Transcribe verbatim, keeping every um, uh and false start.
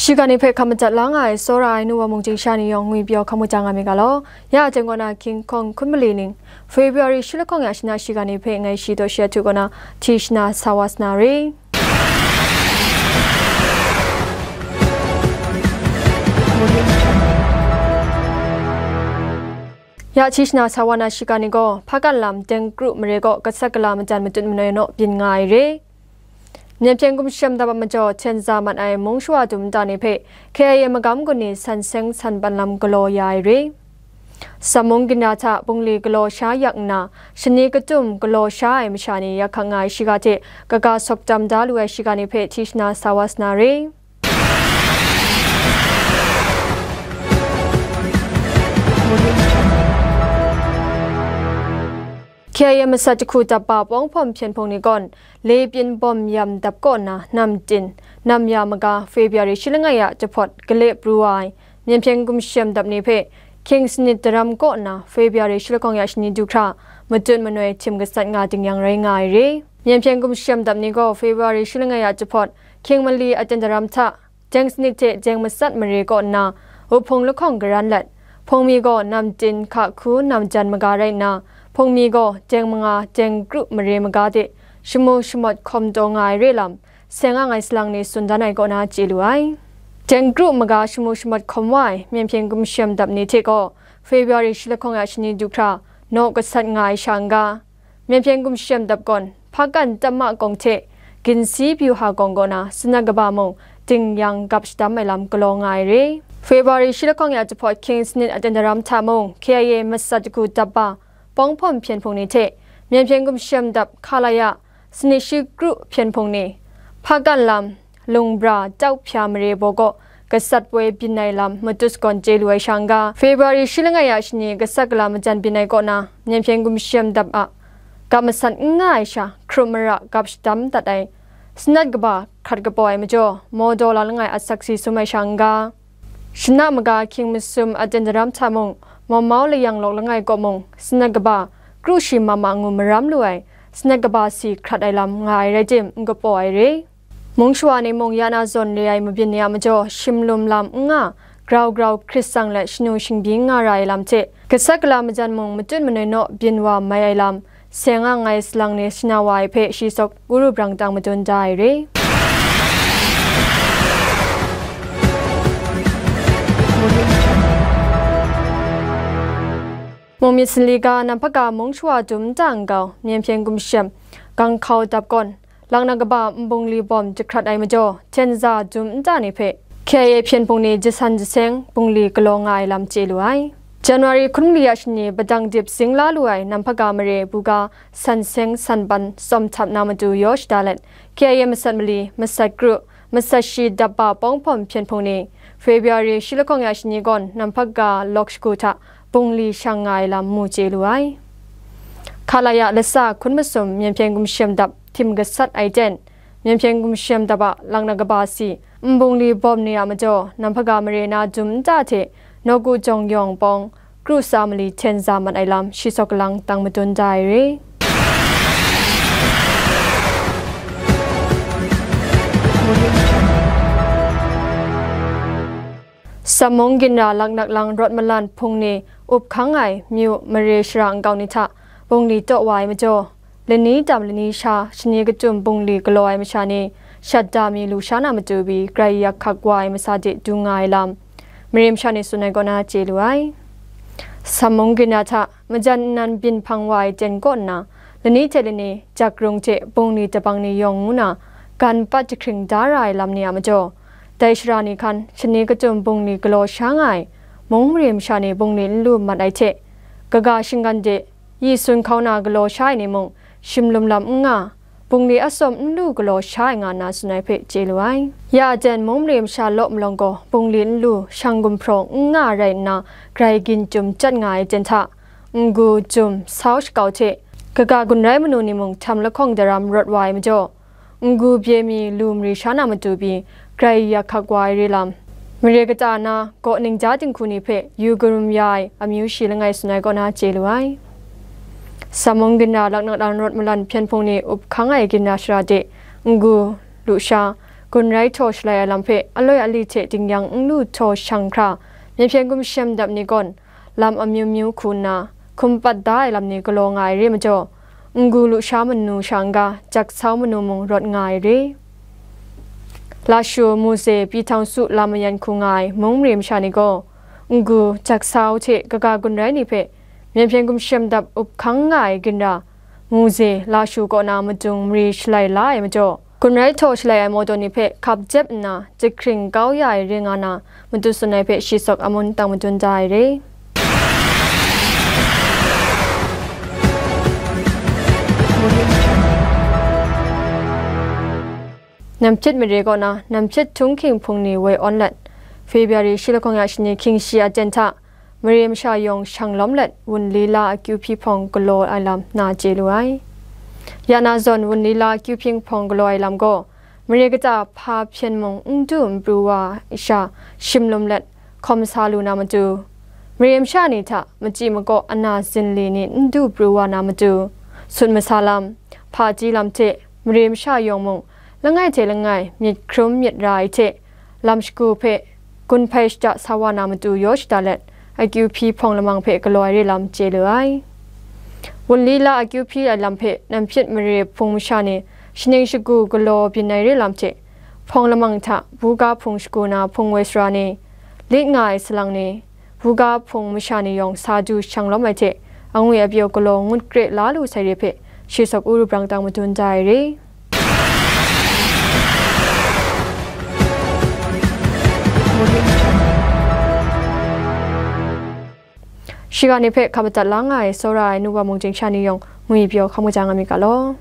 Shiga ni hpe hkam madat la nga ai, tsawra ai nu wa mung chyingsha ni yawng ngwi pyaw hkam maja nga mi ga law. Ya teng kaw na King Kong hkun mali ning, February shi lahkawng ya shi na shiga ni hpe ngai shi taw shi ahtu kaw na Tishna Sawasna re. Ya Tishna Sawana shiga ni gaw, Hpakan lam Deng Kru mare kaw gasat gala majan matut manoi naw byin nga ai re. Myen hpyen gumshem dap a majaw hten za mat ai mung shawa dum nta ni hpe K I A magam gun ni san seng san pan lam galaw ya ai re. Samung ginra hta bungli galaw sha yak nna, shani katum galaw sha ai masha ni yak hkak nga ai shiga hte kaga sawk tam da lu ai shiga ni hpe Tishna Sawasna re. K I A masat jahku dap ba pawng hpawm hpyen hpung ni gawn, Lebyin bawm yam dap kaw nna nam tin, nam ya maga February shi langai a jahpawt gale pru wa ai, myen hpyen gumshem dap ni hpe, hkying sanit daram kaw nna February shi lahkawng ya shani du hkra, matut manoi htim gasat nga ding yang rai nga ai re. Myen hpyen gumshem dap ni gaw February shi langai a jahpawt, hkying mali aten daram hta, Jeng sanit hte jeng masat mare kaw nna, wuphung lahkawng garan let, hpung mi gaw nam tin hka hku nam jan maga rai nna, hpung mi gaw jeng manga jeng kru mare maga de shamu shamawt hkawm taw nga ai re lam, seng ang ai salang ni tsun dan ai kaw na chye lu ai. Jeng kru maga shamu shamawt hkawm wa ai myen hpyen gumshem dap ni hte gaw, February shi lahkawng ya shani du hkra, naw gasat nga ai sha n-ga, Myen hpyen gumshem dap gawn, Hpakan Tamma Kawng hte Ginsi Byuha Kawng kaw na sanat kaba mung, ding yang gap shadam ai lam galaw nga ai re. February shi lahkawng ya jahpawt hkying sanit aten daram hta mung, K I A masat jahku dap ba, pawng hpawm hpyen hpung ni hte, myen hpyen gumshem dap hkala ya, sanit shi kru hpyen hpung ni, Hpakan lam, Lungbra, Tauhpya mare baw kaw gasat poi byin ai lam matut sagawn chye lu ai sha n-ga, February shi langai ya shani gasat gala majan byin ai kaw na, myen hpyen gumshem dap a, ga masat n nga ai sha, hkrup mara gap shadam dat ai, sanat kaba hkrat kapaw ai majaw, maw daw la langai a sakse sum ai sha n-ga, shana maga hkying masum aten daram hta mung, mau mau layang lawk langai kaw mung, sanat kaba, kru shi ma ma ngu maram lu ai, sanat kaba si hkrat ai lam nga ai rai tim, n kapaw ai re. Mung shawa ni mung ya na zawn re ai mabyin ni a majaw, shim lum lam n nga, grau grau hkrit tsang let shanu shingbyi n nga ra ai lam hte, gasat gala majan mung matut manoi naw byin wa mai ai lam, seng ang ai salang ni shana wa ai hpe shi sawk guru brang tang madun da ai re. Mung myit sanli ga nam hpaga mung shawa dum nta n-gau, myen hpyen gumshem, gang hkau dap gawn, Laknak kaba nbungli bawm jahkrat ai majaw, hten za dum nta ni hpe K I A hpyen hpung ni jasan jaseng bungli galaw nga ai lam chye lu ai. January hkun mali a shani padang dip zing la lu ai nam hpaga mare buga san seng san pan tsawm htap na matu yaw shada let, K I A masat mali, masat kru, masat shi dap ba pawng hpawm hpyen hpung ni, February shi lahkawng ya shani gawn nam hpaga lawk shagu hta bungli shang nga ai lam mu chye lu ai. Hkala ya lasa hkun masum myen hpyen gumshem dap htim gasat ai ten, myen hpyen gumshem dap a laknak kaba si, nbungli bawm ni a majaw, nam hpaga mare na dum nta hte, nawku jawng yawng pawng, kru sa mali hten za mat ai lam shi sawk galang tang madun da ai re. Samung ginra laknak lang rawt malan hpung ni up hkang ai myu mare shara nkau ni hta bungli taw wa ai majaw, lani tam lani sha shani kachyum bungli galaw ai masha ni shat da mi lu sha na matu pyi grai yak hkak wa ai masa de du nga ai lam, mare masha ni tsun ai kaw na chye lu ai. Samung ginra hta majan nnan byin hpang wa ai ten kaw nna, lani hte lani jak rung hte bungli dabang ni yawng ngu na, gan pat jahkring da ra ai lam ni a majaw, dai shara ni hkan shani kachyum bungli galaw sha nga ai, mung mare masha ni bungli n lu mat ai hte, kaga shinggan de, yi sun hkau na galaw sha ai ni mung, shim lum lam n nga, bungli atsawm n lu galaw sha ai nga nna tsun ai hpe chye lu ai. Ya aten mung mare masha law malawng gaw bungli n lu, shang gumhpraw n nga rai nna, grai gin chyum chyat nga ai ten hta, n-gu, jum, sau shakau hte, kaga gun rai manu ni mung htam lahkawng daram rawt wa ai majaw, n-gu bye mi lu mari sha na matu pyi grai yak hkak wa ai re lam, mare kata na gaw ningja dinghku ni hpe yu karum ya ai amyu shi langai tsun ai kaw na chye lu ai. Samung ginra laknak lang rawt malan hpyen hpung ni up hkang ai ginra shara de, n-gu, lu sha, gun rai htaw shalai ai lam hpe aloi ali hte dingyang n lu htaw shang hkra, myen hpyen gumshem dap ni gawn lam amyu myu hku nna, hkum pat da ai lam ni galaw nga ai re majaw, n-gu lusha manu sha n-ga, jak sau manu mung rawt nga ai re. Lashu, Muze, Pyi Thaung Su lam mayan hku nga ai mung mare masha ni gaw, n-gu, jak sau hte kaga gun rai ni hpe myen hpyen gumshem dap up hkang nga ai ginra, Muze, Lashu kaw na madung mari shalai la ai majaw, gun rai htaw shalai ai mawdaw ni hpe hkap jep nna, jahkring kau ya ai re nga na, matu tsun ai hpe shi sawk amun tang madun da ai re. Namhpyit mare kaw na, namhpyit htunghking hpung ni woi awn let, February shi lahkawng ya shani hkying shi a jen hta, mare masha yawng shang lawm let, wunli la akyu hpyi hpawng galaw ai lam na chye lu ai. Ya na zawn, wunli la akyu hpyi hpawng galaw ai lam gaw, mare kata hpa hpyen mung n du n pru wa ai sha shim lum let, hkawm sa lu na matu, mare masha ni hta machyi makaw ana zinli ni n du pru wa na matu, sut masa lam, hpaji lam hte mare masha yawng mung, langai hte langai myit hkrum myit ra ai hte, lam shagu hpe gun hpai shada sa wa na matu yaw shada let, akyu hpyi hpawng lamang hpe galaw ai re lam chye lu ai. Wunli la akyu hpyi ai lam hpe namhpyit mare hpung masha ni shaning shagu galaw byin ai re lam hte, hpawng lamang hta buga hpung shagu na hpung woi sara ni, lit nga ai salang ni, buga hpung masha ni yawng sa du shang lawm ai hte, angwi apyaw galaw ngut kre la lu sai re hpe, shi sawk u rubrang tang madun da ai re. Shiga ni hpe hkap madat la nga ai, tsawra ai nu wa mung chyingsha ni yawng ngwi pyaw hkam kaja nga myit ga law.